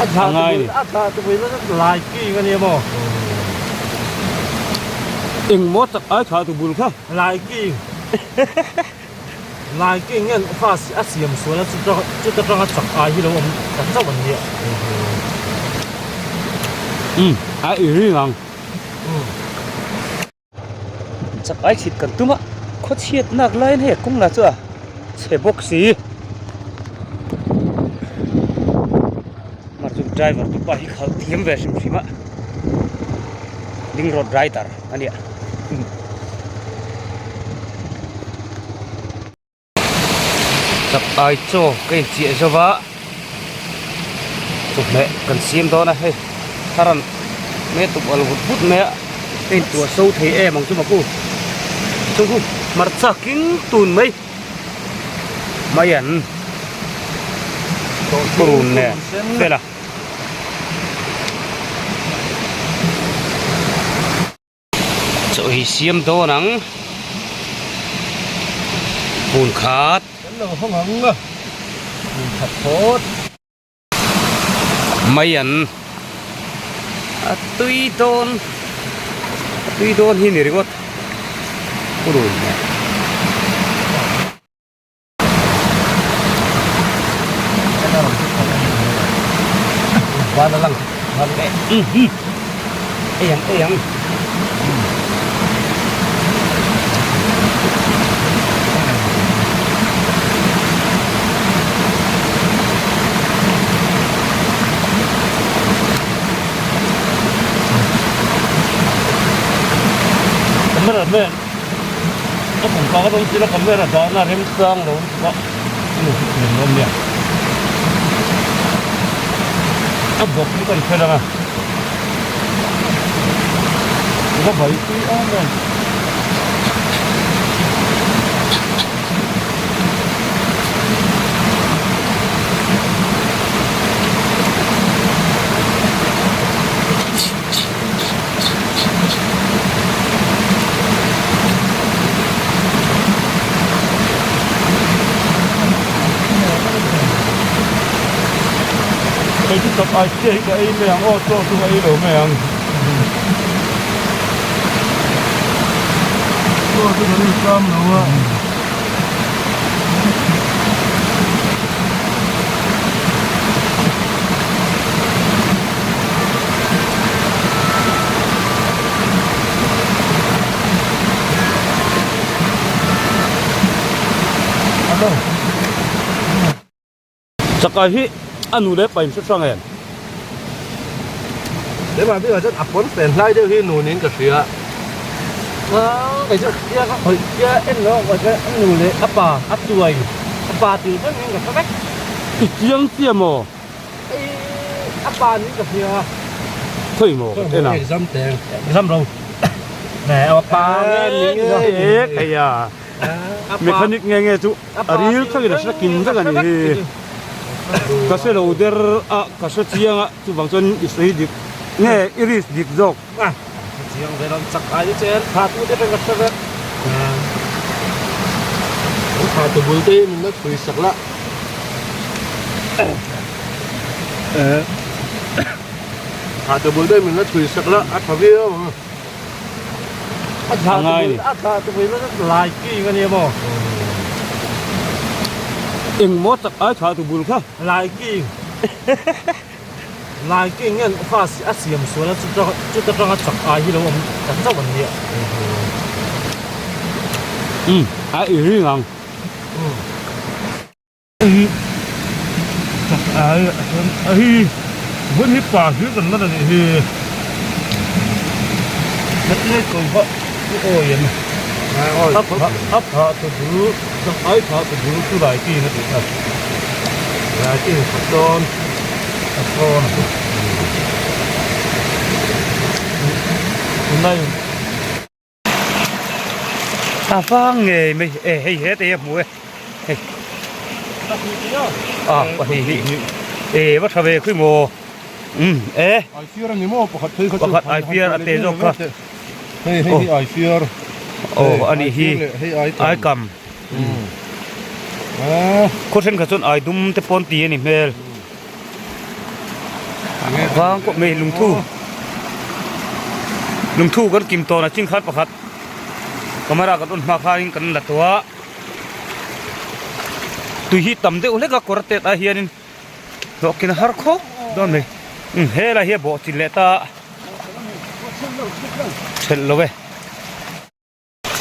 A ngai ni. A thla tu bul a lai king a nia maw? Eng maw chak ai thla tu bul kha? Lai king. Lai king hian fa a siam sual a chuta tanga chak ai hi lo awm ta chauh an nia. Umm a i ring ang. Chak ai chhit kan tum a, khaw chhiat nak laiin hei a kawng lah chu a chhe bawk si. Mar chu driver te pawh hi khalh thiam ve hrim hrim a, ding road rider a nia. Chak ai chaw ka inchiah zo va chawhmeh kan siam dawn a hei thar an me tuk al vut vut mai a ka intuah so thei em ang chu maku chu chu hmarcha king tun mai mai an purun nen vel a. Chaw hi siam dawn ang hmun khat. Kan lo hawng ang a, hmun khat phawt. Mai an a tui dawn a tui dawn hi ni ringawt purun nen. Cameraman A kum kang atang thil a camera dahna remchang lo lutuk a hemi hi thlen dawn nia a bawk hi kan fel ang a ka bai tui em em. Hei chu chak ai chiah hi ka ei mai ang aw chaw chu ka ei lo mai ang chaw chu kan incham lo a. Chakai hi a nu leh pain hre hrang em? Keimah bikah chuan a pawn fen hlai deuh hi nunin ka hria. Kei chu kia ka khawih kia en lo a nu leh a pa a tuai a pa tir vek in ka hre vek. I chiang chiah maw? A pa nih ka hria. Khawi maw ka en ang. Exam te. Exam ro. Nè a pa nge nge e kei a. Mechanic nge nge chu a ril thlangin a hre kim vek a ni hi. Ka hre lo der a ka hre chiang a chuvang chuan i sawi dik nge i risk dik zawk. A chiang ve lo chak ai chu chen tha tu te pawh ka hre vek. Tha tu bul te hi min la chhui sak la. Tha tu bul te min la chhui sak la a tha viau ang. A tha tu bul a tha tu bul la lai king a nia maw. Eng maw chak ai tha tu bul kha. Lai king. Lai king hian fa a siam sual a chuta tanga chak ai hi lo awm ta chauh an nia. Umm a i ring ang. Chak ai a hi vawn hi pa hlir kan la nih hi. Heti ko va i awi em. A pha tu bul chak ai pha tu bul chu lai king a tih kha. Lai king khat dawn a thawn a. Tunlai A vang ngei mai e hei he te hi a hmu e hei a pahnih hnih e va tha ve khui maw umm e ai fiar a ni maw pakhat phei kha chu pakhat ai fiar a te zawk kha hei hei hi ai fiar aw a nih hi hei ai ai kam khaw thenkhat chuan ai dum te pawn ti a ni hmel. Vang kawp mai lungthu lungthu kan kim tawn a ching khan pakhat camera kan on hma khanin kan la tawh a tui hi tam deuh hlek a kawr tet ah hianin hlawhkin a har khawp dawn mai umm helai hi a bawh chin leh ta a thelh lo e.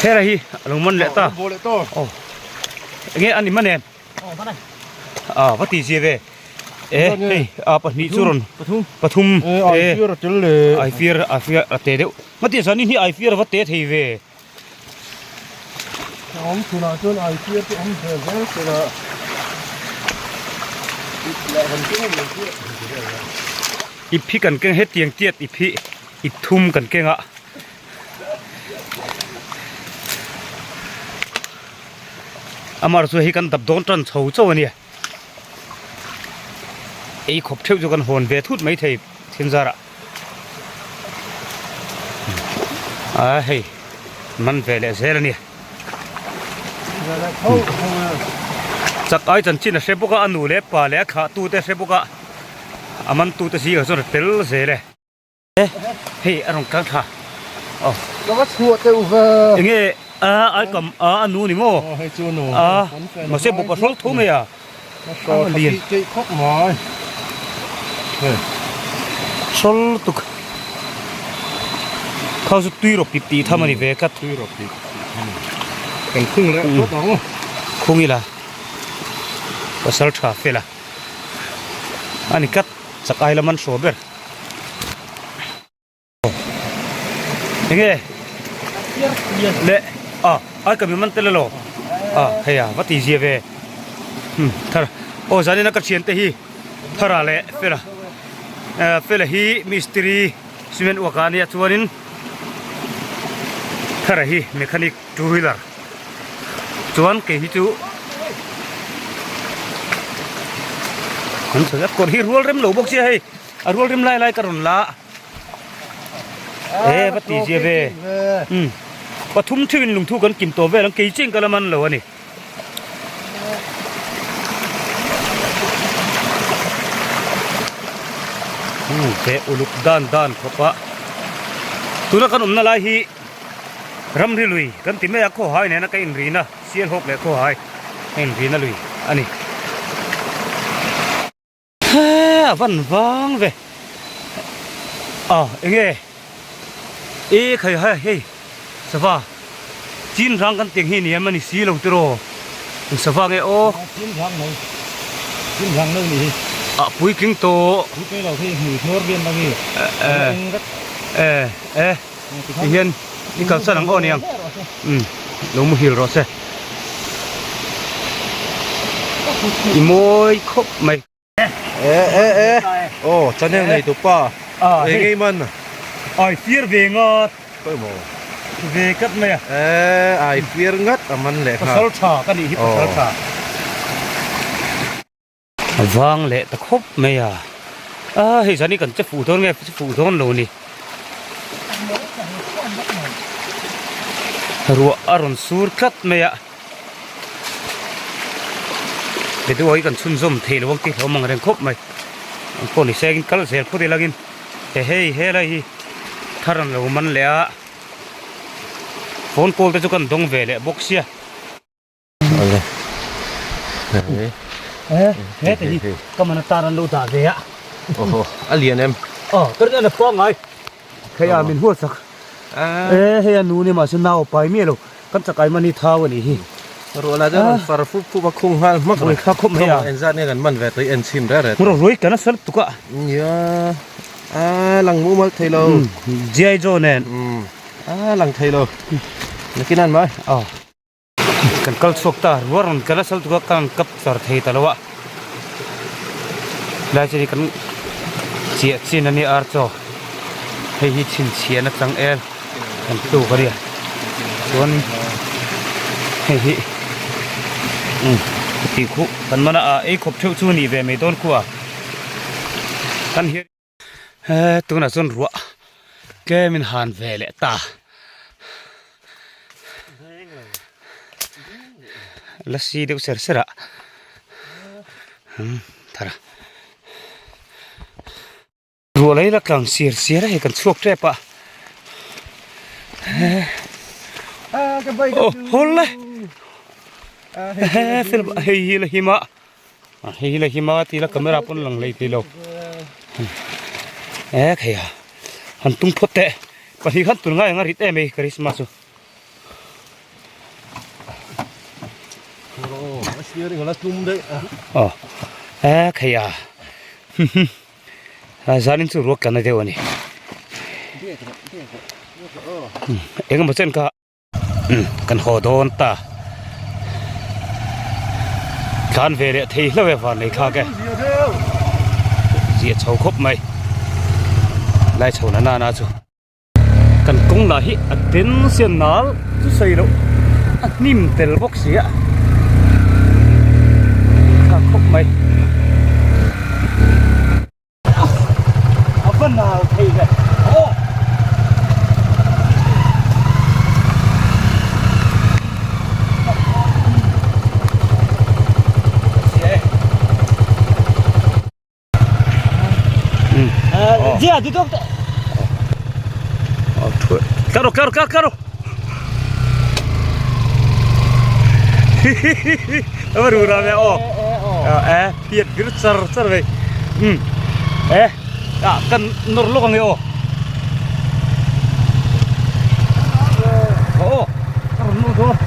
Hera hi a lo man leh ta. Aw. Enge ani man em? A va ti zia ve. E hei a pahnih chu rawn pathum pathum e ai fiar a tel le. Ai fiar a fiar a te deuh. Hmati zanin hi ai fiar a va te thei ve. Awm chhunah chuan ai fiar chu awm ve zel tel a. Ip hi kan keng hetiang tiat ip hi ip thum kan keng a. Amar chu hei kan dap dawn tan chho chauh a nia ei khawp theuh chu kan hawn ve thut mai thei thil zarah a hei man ve leh zel a nia chak ai chanchin a hre bawk a a nu leh pa leh a thlah tute a hre bawk a a man tute zingah chuan a tel zel e. Hei a rawn kal thla aw. Ka va chhuah teuh ve. Enge a ai kam a a nu ni maw? Aw hei chu nu. A mahse bawp a hrawl tho mai a. A hrawl tha tih keih khawp mai. Hei. Hrawl lutuk. Khau chu tui rawp pip tih tham a ni ve tlat. Tui rawp pip tih tham a ni. Kan khung leh phawt ang. Khung ila. Pasal tha fel a. A ni tlat. Chak ai lam an hraw ber. Enge le a ai ka mi man tel alo a hei a va ti zia ve hmm thar aw zanin a ka thian te hi thara leh fela eh fela hi mistiri cement uak ah ania chuanin thara hi mechanic two wheeler chuan kei hi chu an sawi a kawr hi rual rem lo bawk sia hei. A rual rim lai lai ka rawn la a. E va ti zia ve. Um. Pathum theuhin lungthu kan kim tawh vel ang kei chiang ka la man lo a ni. Um he uluk dan dan khawp a. Tuna kan awmna lai hi ramri lui kan ti mai a khawhai nena ka inrina Sialhawk leh khawhai ka inrina lui a ni. He a van vang ve a enge e khai hai hei sava chin rang kan tiang hi ni em ani si lo tiraw eng sava nge aw chin rang lo chin rang lo ni hi a puitling tawh puitling lo hi hmui hnawr bian lang hi e e ti hian i kalsan ang aw niang um lo muhil rawh se i mawi khawp mai e e e aw channel nei tu pa eng ngei man ai fir ve ngat pawimawh ve kat mai a e ai fir ngat a man leh nghal pasal tha ka nih hi pasal tha A vang leh ta khawp mai a, a hei zan hi kan che fuh dawn nge che fuh dawn lo ni. Ruah a rawn sur tlat mai a, video hi kan chhunzawm thei lo ang tih hlauh mang reng khawp mai. Ang pawh ni se in kal zel phawt ila angin he hei helai hi thar an lo man leh a, phone call te chu kan dawng ve leh bawk sia. A lian em? Aw ka rin a pangai hei a min huat sak e hei a nu ni mahse nau pai miah lo kan chakai man hi thau a nih hi. Ruah lah chuan rawn far fup fup a khung nghal hmak mai. Kha khawp mai a. Engzat nge kan man ve tawh i en chhin reh reh. Ruah ruai kan a sal tuk a. Nia a lang mumal thei lo. Giai Joe nen. A lang thei lo. Nakin an mai. Aw. Kan kal chhuak ta ruah rawn kal a sal tuk a kan kap char thei ta lo a helai chu kan chiah chin a nia ar chaw hei hi chhinchhiah na chang el kan tluk a nia chuan hei hi umm tih khuh kan man a ah ei khawp theuh chu a nih ve mai dawn khu a kan hian he tunah chuan ruah tlem in han ve leh ta. La si deuh ser ser a umm thar a. Ruah lei la tlang sir sir a hei kan chhuak tep a aw hawl le hei hi la him a hei hi la him a tila camera pawn lang hlei thei lo e khei a han tung phawt teh pahnih khan tun ngai ang a rit em ei Christmas chu. Aw e khei a. Zanin chu ruak tlan na deuh a ni. Engemaw chen kha kan haw dawn ta. Tlan ve leh thei hlauh e van lei thlak e. Zia chho khawp mai. Lai chho na nana chu. Kan kawng lah hi a den sia nal chu sawi loh a hnim tel bawk si a tha khawp mai a va nal thei ve aw. Karo karo karo karo Ava ru ra ve aw e piat vir char char ve um e a kan nawr lawk ang e aw aw ka rawn nawr dawn.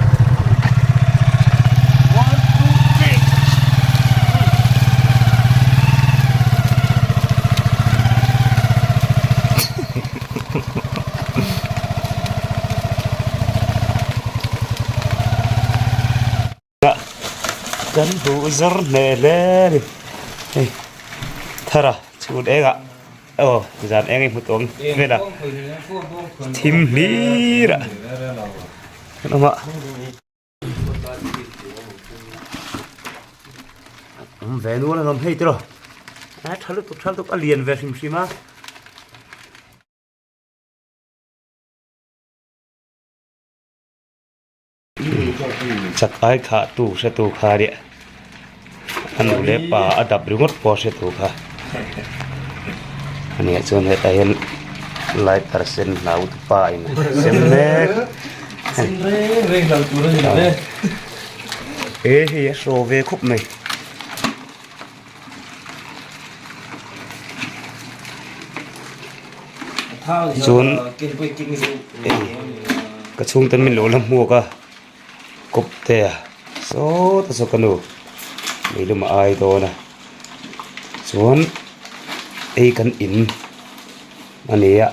Kan huh zar hneh hle a ni hei thar a chhun eng ah aw zan eng i hmu tawng vel a thim hlir a kan awm a. Awm ve nual an awm hei tiraw a tha lutuk tha lutuk a lian ve hrim hrim a. Chak ai khah tu hre tu kha ria a nu leh pa a dap ringawt pawh hre tu kha ania chuan hetah hian lighter sen hlau te pa in sem mek he hei a hraw ve khawp mai. Chuan ka chhungte min lo la hmuak a kawp te a sawta saw ka nu meilum a ai dawn a chuan ei kan in a ni a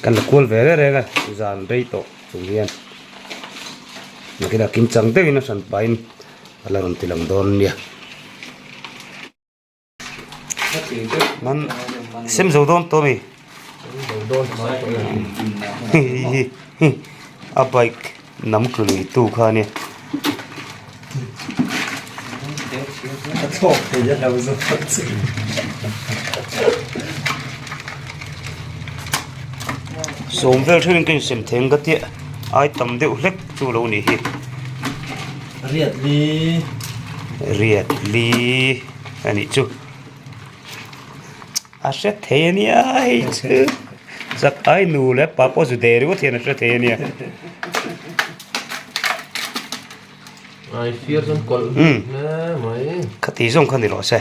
kan la kual ve reng reng a zan rei tawh chung hian nakinah kimchang deuhin a hran pahin a la rawn ti lang dawn nia. Man sem zo dawn tawh mi a bike nam tlu lui tu kha ania. Sawm vel thenin ka insem thei ang ka tia ai tam deuh hlek chu lo nih hi. Riat li. Riat li a nih chu. A hre thei a nia hei chu. Chak ai nu leh pa pawh zu der ringawt hian a hre thei a nia. Ai fir chuan kawlh hle mai. Khati zawng kha ni rawh se.